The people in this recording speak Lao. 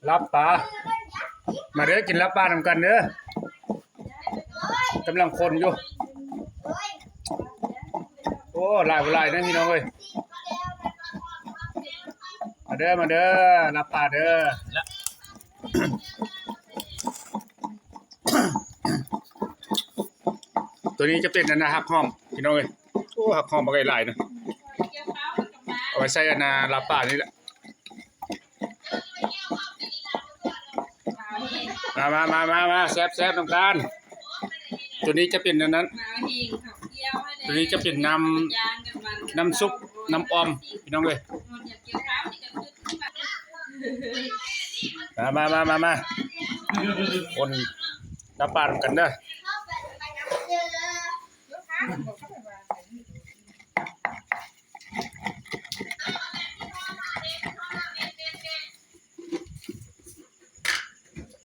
ລາບປາ ມາເດີ ກິນລາບປານຳກັນເດີ ກຳລັງຄົນຢູ່ ໂອ້ ຫຼາຍບໍ່ຫຼາຍນະພີ່ນ້ອງເອີຍ ມາເດີ ມາເດີ ລາບປາເດີ ລະ ໂຕນີ້ຈະເປັນອັນນາ ຮັກຫອມພີ່ນ້ອງເອີຍ ໂອ້ ຮັກຫອມບັກໃຫຍ່ຫຼາຍນະ ເອົາໄວ້ໃສ່ອັນນາ ລາບປານີ້ແຫຼະ ມາ ມາ ມາ ມາ ມາ ແຊບໆ ນຳກັນ ໂຕນີ້ຈະເປັນອັນນັ້ນ ໂຕນີ້ຈະເປັນນ້ຳ ນ້ຳຊຸບ ນ້ຳອ່ອມ ພີ່ນ້ອງເອີຍ ມາ ມາ ມາ ມາ ຄົນລາບປານຳກັນເດີ.